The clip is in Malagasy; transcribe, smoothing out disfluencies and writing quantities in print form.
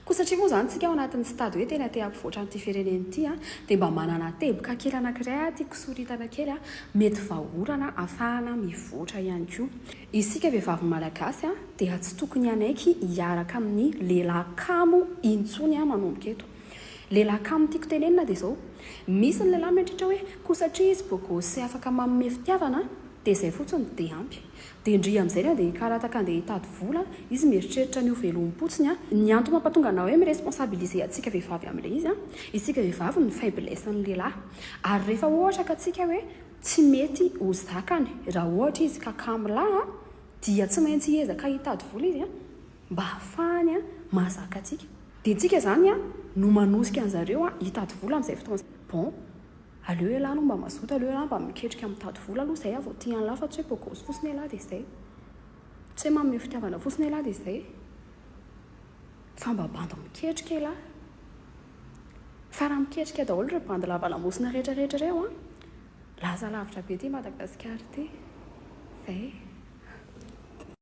Koa satria moa izany tsika ao anatin'ny stade hoe tena te hampivoatra an'ity firenena ity dia mba manana teboka kely anankiray aho tiako soritana kely mety vahaolana ahafahana mivoatra ihany koa. Isika vehivavy malagasy dia tsy tokony hanaiky hiaraka amin'ny lehilahy kamo intsony manomboka eto. Lehilahy kamo tiako tenenina dia izao, misy ny lehilahy mieritreritra hoe koa satria izy beau gosse afaka manome fitiavana dia izay fotsiny dia ampy. Dia ndry amin'izay ny andeha hikarataka andeha hitady vola, izy mieritreritra ny ho velomim-potsiny an. Ny antony mampatonga anah hoe mi-responsabiliser antsika vehivavy amin'ilay izy an, isika vehivavy ny faiblesse ny lehilahy. Ary rehefa ohatra ka tsika hoe tsy mety ho zakany raha ohatra izy ka kamo lahy an, dia tsy maintsy hiezaka hitady vola izy an, mba hahafahany an mahazaka antsika. Dia tsika izany an no manosika an'zareo an hitady vola amin'izay fotoana izay. Bon. Aleo elah aloha mba mazoto, aleo elah mba miketrika mitady vola aloha zay aho vao tia an'lah fa tsy hoe beau gosse fotsiny elah dia zay. Tsy hoe manome fitiavana fotsiny elah dia zay. Fa mba bandy miketrika elah. Fa raha miketrika daholo ireo bandy lava lamosina rehetra rehetra ireo an, lasa lavitra be ity Madagasikara ity. Zay.